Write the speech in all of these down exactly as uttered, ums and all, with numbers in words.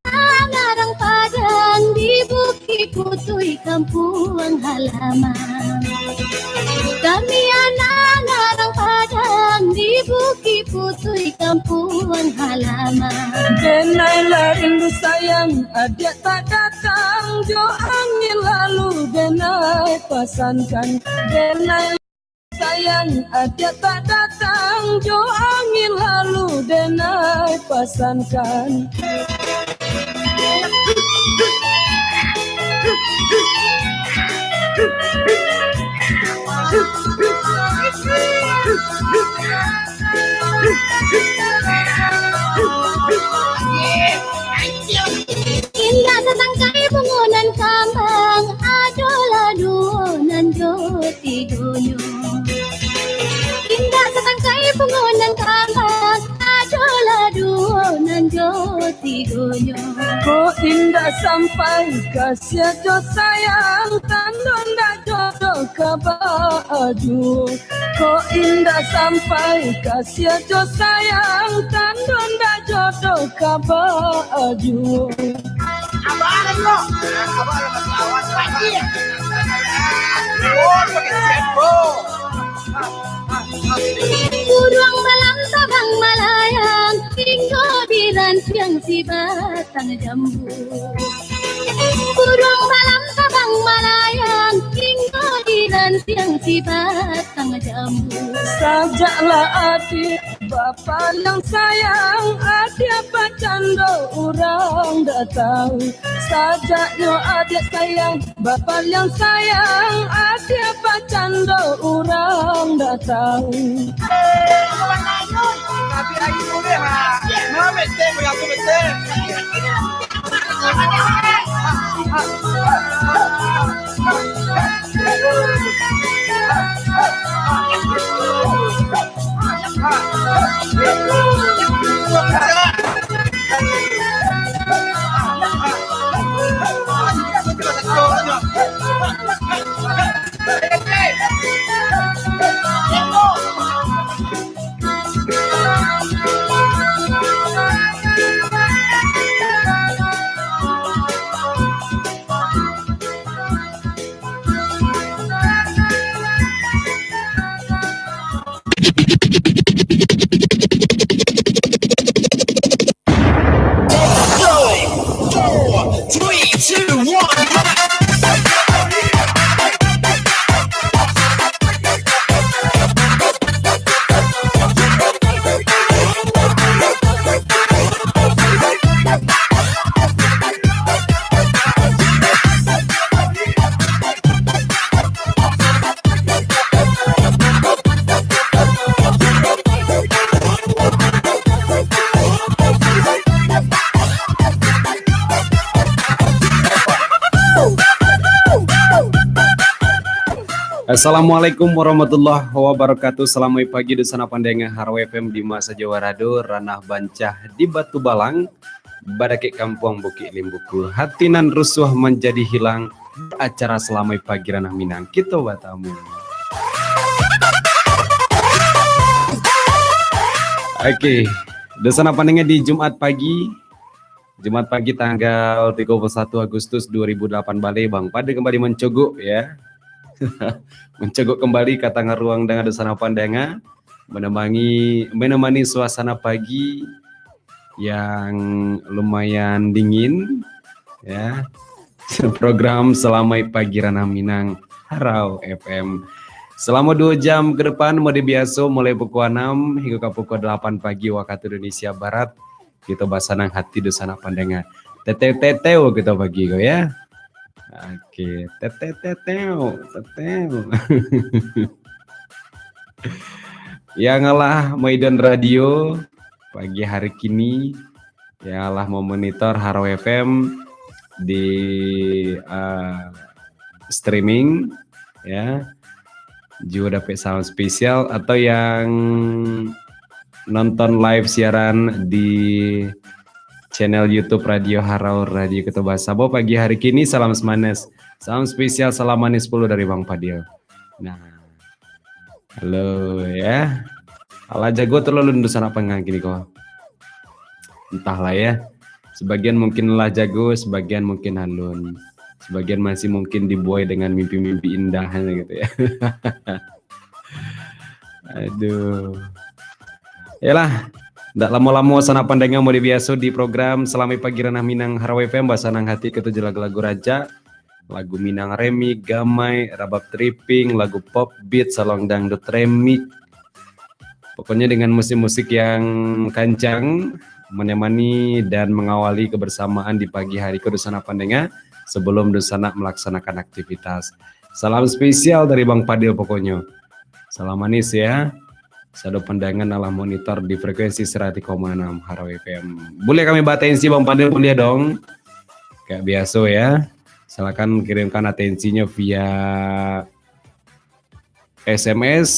Anak urang Padang di Bukik Putuih kampuang halaman. Kami anak urang Padang di Bukik Putuih kampuang halaman. Denai lah rindu sayang, adiak tak datang, jo angin lalu denai pasankan. Denai sayang, adiak tak datang, jo angin lalu denai pasankan. Indak satangkai bungo nan kambang, adolah duo nan jo tigonyo. Indak satangkai bungo nan kambang, adolah duo nan jo tigonyo. Kok indak sampai kasiah jo sayang, tando ndak jodoh ka baaduo. Kok indak sampai kasiah jo sayang, tando ndak jodoh ka baaduo. Abang Alan, bro. Abang Alan, Abang Alan. Bro, pakai set, bro. Buruang malam tabang malayang, tinggo di rantiang si batang jambu. Buruang malam tabang malayang, tinggo di rantiang si batang jambu. Sajaklah adiak bapaliang sayang, adiak bacando urang ndak tahu. Sajaknyo adiak sayang bapaliang sayang, adiak bacando urang ndak tahu. Tapi ayo boleh, ha. Nah, betul, aku betul. Assalamualaikum warahmatullahi wabarakatuh. Salamaik pagi, dunsanak pandanga Harau F M di ma sajo barado, ranah bancah di Batubalang, badakek kampuang Bukik Limbuku. Hati nan rusuah manjadi hilang, acara Salamaik Pagi Ranah Minang. Kito batamu. Oke, dunsanak pandanga di Jumat pagi, Jumat pagi tanggal tiga puluh satu Agustus dua ribu delapan baleh, Bang Fadil kembali mancogok, ya. Mancogok kembali ka tangah ruang danga dunsanak pandanga, menemani, menemani suasana pagi yang lumayan dingin, ya. Program Salamaik Pagi Ranah Minang, Harau F M. Salamo duo jam ke depan, mode biaso, mulai pukul anam hinggo ka pukul dalapan pagi wakatu Indonesia Barat, kito basanang hati dunsanak pandanga. Teteu-teteu kito pagi ko, ya. Oke, teteu-teteu, teteu. Yang alah maiduan radio pagi hari kini, yang alah memonitor Harau F M di, eh, streaming, ya. Juo dapek salam spesial, atau yang nonton live siaran di channel YouTube Radio Harau, Radio Kota Bahasa. Bo pagi hari kini, salam semanis. Salam spesial, salam manis pulo dari Bang Fadil. Nah, halo, ya. Alah jago tu lalu dunsanak pandanga kini ko. Entahlah, ya. Sebagian mungkin lah jago, sebagian mungkin alun. Sebagian masih mungkin dibuai dengan mimpi-mimpi indah gitu ya. Aduh. Yalah, ndak lamo-lamo sanak pandanga mode biaso di program Salamaik Pagi Ranah Minang Harau F M, basanang hati katuju lagu-lagu rancak, lagu Minang remix, gamai, rabab tripping, lagu pop beat, salon dangdut remix. Pokoknya dengan musik-musik yang kancang, menemani dan mengawali kebersamaan di pagi hari ko dunsanak pandanga, sebelum dunsanak melaksanakan aktivitas. Salam spesial dari Bang Padil pokoknya. Salam manis ya. Sado pandangan alah monitor di frekuensi seratus koma enam Harau F M. Boleh kami baatensi Bang Padil, boleh dong. Kayak biaso ya. Silakan kirimkan atensinya via S M S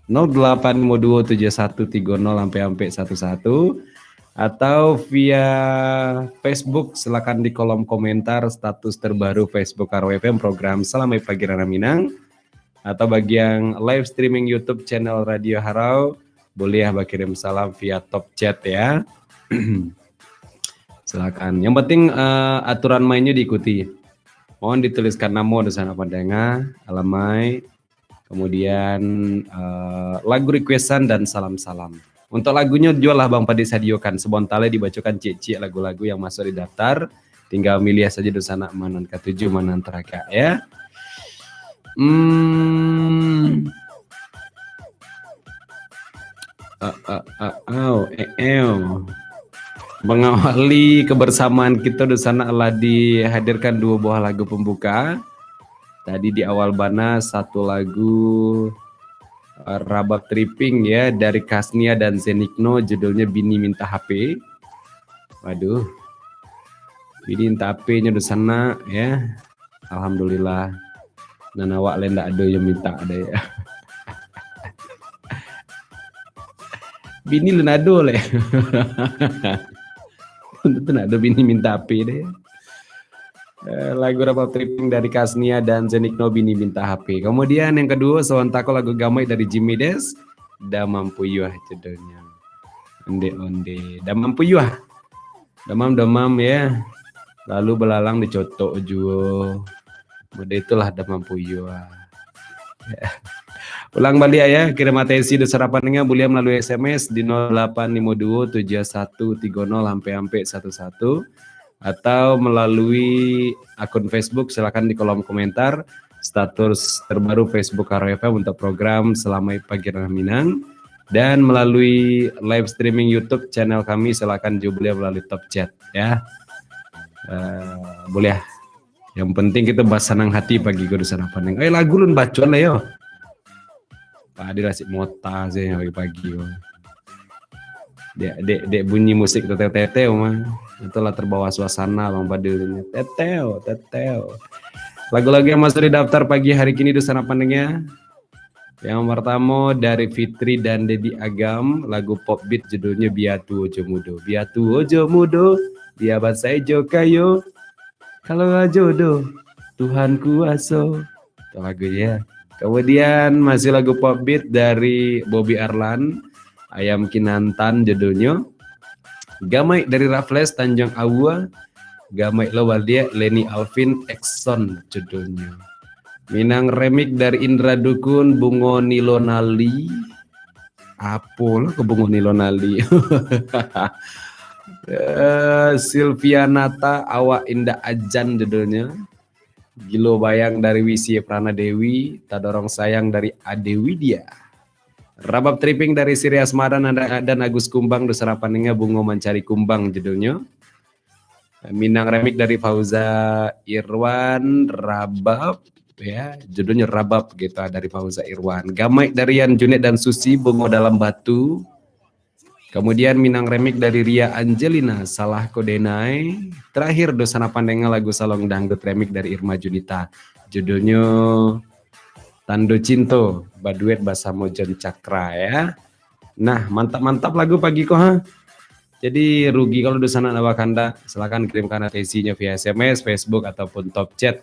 nol delapan lima dua tujuh satu tiga nol ampek ampek satu satu atau via Facebook, silakan di kolom komentar status terbaru Facebook Harau F M program Salamaik Pagi Ranah Minang. Atau bagi yang live streaming YouTube channel Radio Harau, boleh bakirim salam via top chat ya. Silakan. Yang penting eh, aturan mainnya diikuti. Mohon dituliskan nama dunsanak pandanga, alamai, kemudian eh, lagu requestan dan salam-salam. Untuk lagunyo juolah Bang Padi sadiokan, sabonta lai dibacokan ciek-ciek lagu-lagu yang masuk di daftar. Tinggal miliah sajo dunsanak ma nan katuju, ma nan taragak ya. Hmm. Ah, ah, ah, au, eh, eu. Mengawali kebersamaan kita dunsanak lah dihadirkan dua buah lagu pembuka. Tadi di awal bana satu lagu eh, rabab tripping ya dari Kasnia dan Zenikno, judulnya Bini Minta H P. Waduh. Bini minta H P-nyo dunsanak ya. Alhamdulillah. Nan awak lai ndak ado yang minta deh. Bini lun ado leh. Tentu ndak ado bini minta H P deh. Eh, lagu rabab tripping dari Kasnia dan Zenikno, Bini Minta H P. Kemudian yang kedua, sabonta ko lagu gamai dari Jimmy Des, Damam Puyuah judulnya. Onde-onde, Damam Puyuah. Damam-damam ya. Lalu balalang dicotok juo. Mode itulah Damam Puyuah. Ulang baliak ya, kirim atensi dunsanak pandanga buliah malalui S M S di nol delapan lima dua tujuh satu tiga nol ampek ampek satu satu atau melalui akun Facebook, silakan di kolom komentar status terbaru Facebook Harau F M untuk program Salamaik Pagi Ranah Minang, dan melalui live streaming YouTube channel kami, silakan juga buliah melalui top chat ya. Eh, buliah. Yang penting kita basanang hati pagi ko dunsanak pandanga. Eh, lagu lun bacoan lah yo. Padi lah sik mota sih pagi-pagi ko. Dek, dek, dek bunyi musik teteo-teteo mah. Itulah terbawa suasana Bang Padil ini. Teteo, teteo. Lagu-lagu yang masuk di daftar pagi hari kini dunsanak pandanga. Yang pertama dari Fitri dan Dedi Agam, lagu pop beat judulnya Bia Tuo Jo Mudo. Bia tuo jo mudo, bia bansaik jo kayo. Kalau lah jodoh, Tuhan kuaso. Itu lagunya. Kemudian masih lagu pop beat dari Bobby Arlan, Ayam Kinantan judulnya. Gamai dari Raffles Tanjung Aua. Gamai lo baliak Leni Alvin Exxon judulnya. Minang remix dari Indra Dukun, Bungo Nilo Nali. Apolah ke Bungo Nilo Nali. Eh, Sylvia Nata, Awak Indak Ajan judulnya. Gilo Bayang dari Wisie Prana Dewi, Tadorong Sayang dari Ade Widya. Rabab Tripping dari Siri Asmara dan, dan Agus Kumbang, dunsanak pandanga Bungo Mancari Kumbang judulnya. Minang remix dari Fauza Irwan, Rabab, ya, judulnya Rabab gitu dari Fauza Irwan. Gamai dari Yan Junet dan Susi, Bungo Dalam Batu. Kemudian Minang remix dari Ria Angelina, Salah Ko Denai. Terakhir, dunsanak pandanga lagu Salon Dangdut remix dari Irma Junita. Judulnya Tando Cinto, baduet basamo John Cakra ya. Nah, mantap-mantap lagu pagi ko ha. Jadi rugi kalau dunsanak ndak bakandak, silakan kirimkan atensinya via S M S, Facebook, ataupun top chat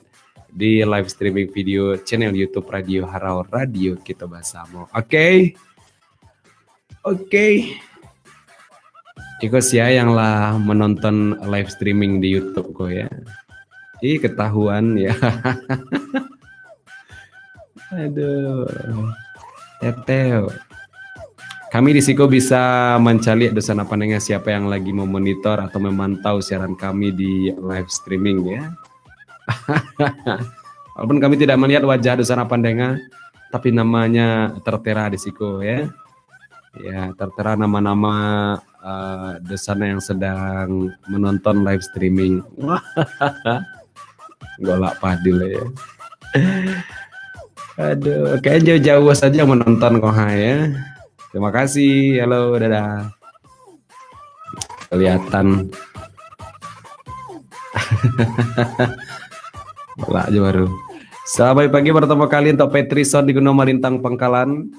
di live streaming video channel YouTube Radio Harau, Radio Kita Basamo. Oke? Oke. Iko sia yang lah menonton live streaming di YouTube ko ya. Ih, ketahuan ya. Aduh. Teteo. Kami di siko bisa mancaliak dunsanak pandanga siapa yang lagi memonitor atau memantau siaran kami di live streaming ya. Walaupun kami tidak melihat wajah dunsanak pandanga, tapi namanya tertera di siko ya. Ya, tertera nama-nama eh, dunsanak yang sedang menonton live streaming. Golak Padil ya. Aduh, kayaknya jauh-jauh saja menonton kok ha ya. Terima kasih. Halo, dadah. Kelihatan. Golak aja baru. Selamat pagi, pertama kali untuk Petrison di Gunung Malintang Pangkalan.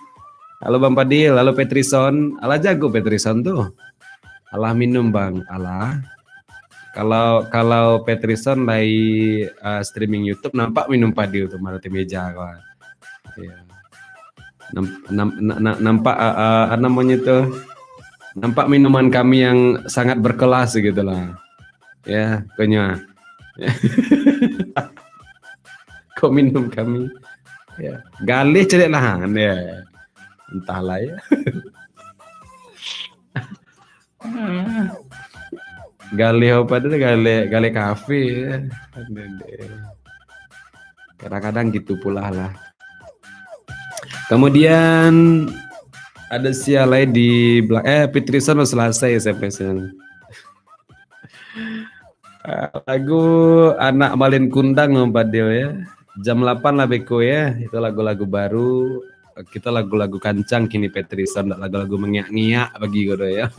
Halo Bang Padil, halo Petrison. Alah jago Petrison tu. Alah minum Bang, alah. Kalau kalau Petrison lai uh, streaming YouTube nampak minum Padil tu marati meja kawan. Ya. Namp, namp, na, na, nampak uh, uh, apa namanya tu? Nampak minuman kami yang sangat berkelas gitu lah. Ya, konyol. Kok minum kami? Ya, galih celiak lah. Ya. Entahlah ya. Galih apa tu? Galih, galih kafe ya. Kadang-kadang gitu pula lah. Kemudian ada sia lain di belakang, eh, Petrison selesai S M S-nya. Ah, lagu Anak Malin Kundang Bang Padil ya. Jam lapan lah beko ya. Itu lagu-lagu baru. Kita lagu-lagu kancang kini Petrison, ndak lagu-lagu mengiak-ngiak bagi ko doh ya.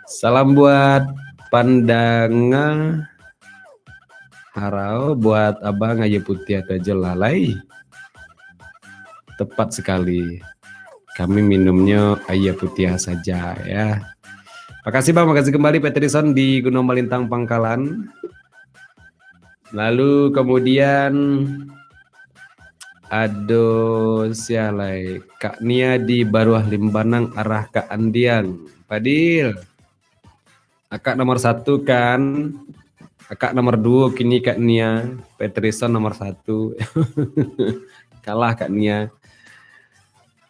Salam buat pandanga. Harau buat abang aia putiah tu aja lah lai. Tepat sekali. Kami minumnya aia putiah saja ya. Makasih bang, makasih kembali Petrison di Gunung Malintang Pangkalan. Lalu kemudian ado sia lai, Kak Nia di Baruah Limbanang arah Kak Andiang. Padil. Akak nomor satu kan. Akak nomor duo kini Kak Nia. Petrison nomor satu. Kalah Kak Nia.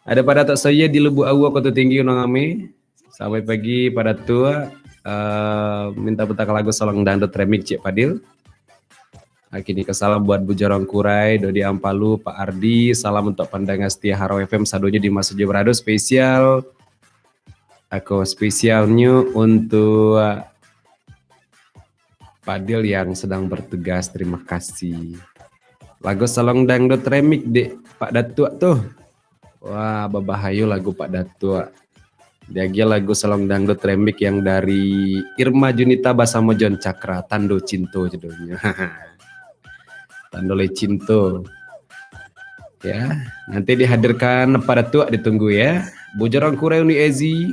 Ada Pak Datuk Soye di Lubuk Aua, Kota Tinggi, Gunung Ame. Selamat pagi Pak Datuk. Uh, minta putarkan lagu Salon Dangdut Remix Cik Padil. Kini ka salam buat Bujorong Kurai, Dodi Ampalu, Pak Ardi. Salam untuk pandangan setia Harau F M sadonyo di Maso Jua Barado, spesial. Ako spesialnyo untuk Padil yang sedang bertugas. Terima kasih. Lagu Salon Dangdut Remix dek Pak Datuk tu. Wah, babahayo lagu Pak Datuk. Diagiah lagu Salon Dangdut Remix yang dari Irma Junita basamo John Cakra, Tando Cinto judulnyo. Tando lai cinto. Ya, nanti dihadirkan Pak Datuk, ditunggu ya. Bujorong Kurai Uni Ezi.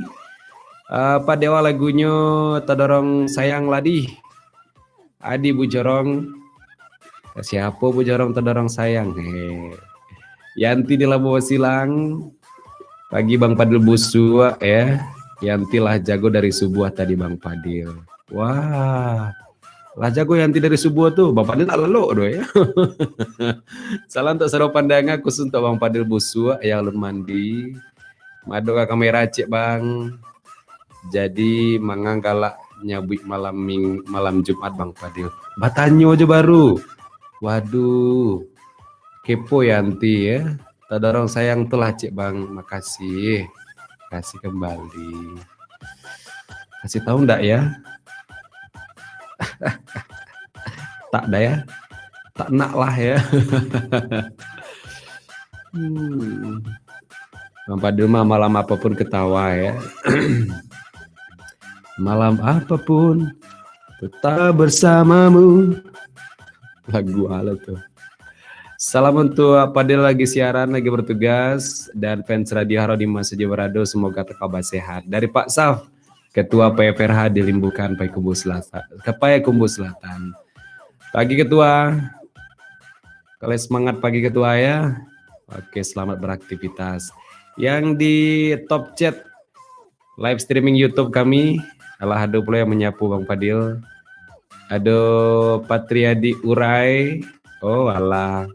Uh, Pak Dewa lagunyo Tadorong Sayang Ladih. Adi Bujorong. Siapo Bujorong Tadorong Sayang? He. Yanti di Labuah Basilang. Pagi Bang Padil Busuak ya. Yanti lah jago dari subuah tadi Bang Padil. Wah. Lah jago Yanti dari subuah tu. Bang Padil tak lelok doh ya. Salam tak saro pandanga khusus untuk Bang Padil Busuak ya alun mandi. Madok ka kamera cek bang. Jadi manga galak nyabuik malam ming, malam Jumat Bang Padil? Batanyo jo baru. Waduh. Kepo Yanti ya. Tadorong Sayang tu lah cek bang. Makasih. Kasih kembali. Kasih tahu ndak ya? Tak ada ya. Tak nak lah ya. Hmm. Bang Padil mah malam apapun ketawa ya. Malam apapun tetap bersamamu. Lagu ala tu. Salam untuk Padil lagi siaran, lagi bertugas, dan fans Radio Harau di Maso Jua Barado, semoga tetap sehat. Dari Pak Saf, Ketua P F R H di Limbukan, Payakumbuh Selatan. Ke Payakumbuh Selatan. Pagi Ketua. Kalau semangat pagi Ketua ya. Oke, selamat beraktivitas. Yang di top chat, live streaming YouTube kami. Alah, ado pulo yang manyapu, Bang Fadil. Ado Patriadi Urai. Oh, alah.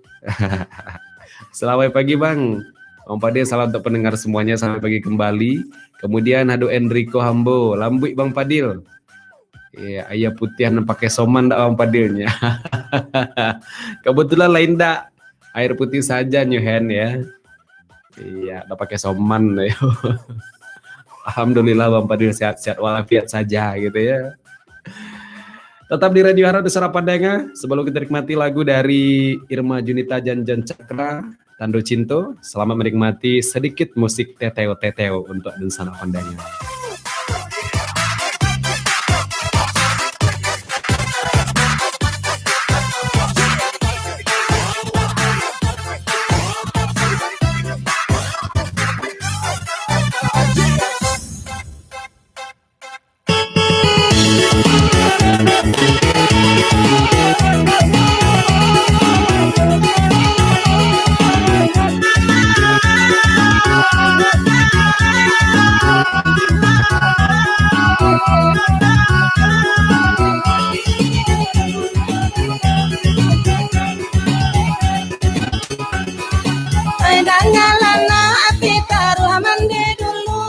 Selamat pagi, Bang. Bang Fadil, salam untuk pendengar semuanya. Selamat pagi kembali. Kemudian ado Enrico Hambo. Lambuik, Bang Fadil. Iya, aia putiah nan pakai soman ndak, Bang Fadil, nyo? Kebetulan lain ndak. Air putih saja nyo, Hen, ya. Iya, ndak pakai soman, ya. Alhamdulillah, Bang Fadil sehat-sehat walafiat saja, gitu, ya. Tetap di Radio Haro, Suara Pandanga. Sebelum kita nikmati lagu dari Irma Junita, Janjan Cakra, Tando Cinto, selamat menikmati sedikit musik teteo-teteo untuk Suara Pandanga. Ai, dangalah nak, ati taruah mande dulu.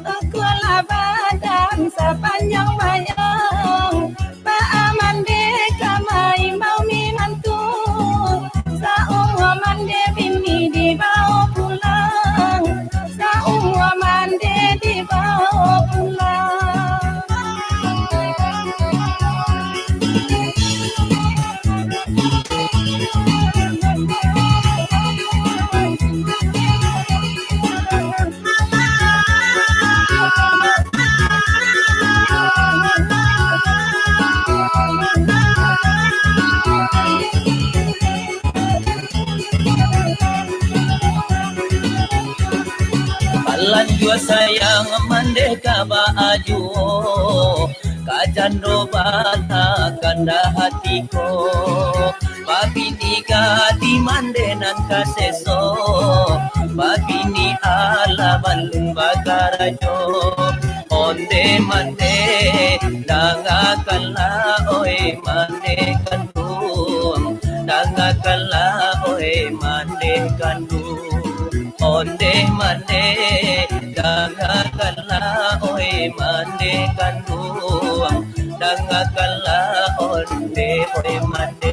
Ukulah badan sapanjang wayang. Baa mande ka maimbau minantu. Saumua mande bini dibawo pulang. Saumua mande dibawo pulang. Balanjua sayang mande ka baajuo, ka jando bana kandak hati ko. Babini gadih mande nan ka seso, babini alah balun bakarajo. Onde mande, dangakanlah, oi mande kanduang, dangakanlah, oi mande kanduang. Onde mande, dangakanlah, oi mande kanduang, dangakanlah, onde, oi mande.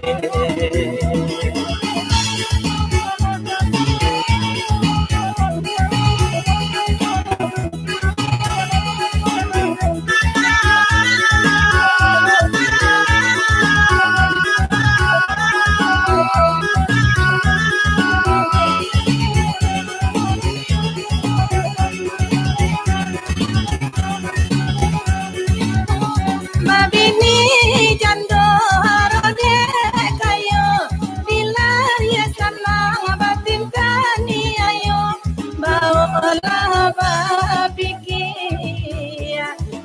Babini jando haro dek kayo, bila iyo sanang batinta niayo, baolah bapikia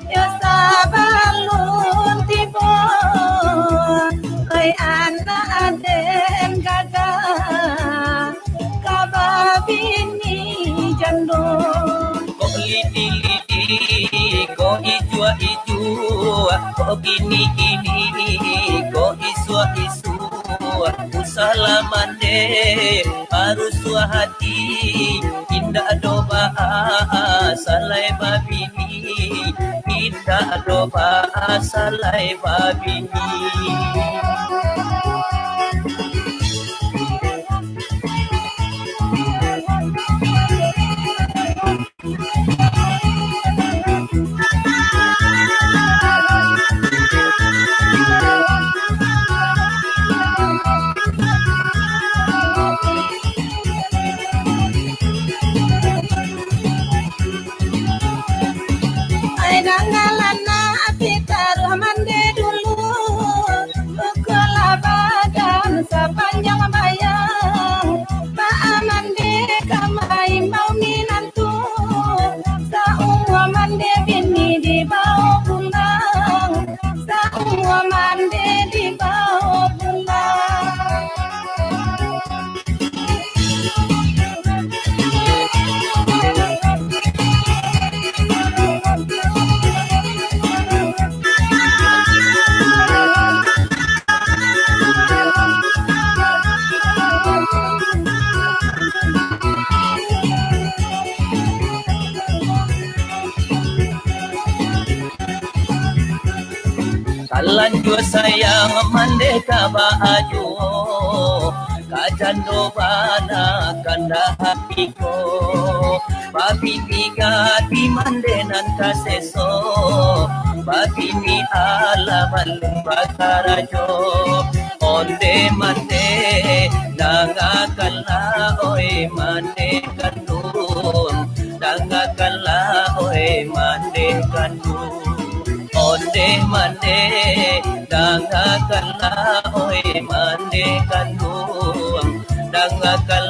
yo sabalun tibo. Oi anak aden gagah, ka babini jando. Kok lidi-lidi, kok ijua-ijua, kok gini-gini, kok isua-isua. Usahlah mande, barusuah hati, indak doh baa, salai babini, indak doh baa, salai babini. Ai, dangalah nak, ati taruah mande dulu. Ukulah badan sapa Lanjua sayang mandeh ka baajuo, ka jando bana kandak hati ko. Babini gadih mandeh nan ka seso, babini alah balun bakarajo. Ondeh mandeh, dangakanlah, oi mandeh kanduang, dangakanlah, oi mandeh kanduang. Ondeh mandeh, dangakanlah, oi mandeh kanduang, dangakanlah,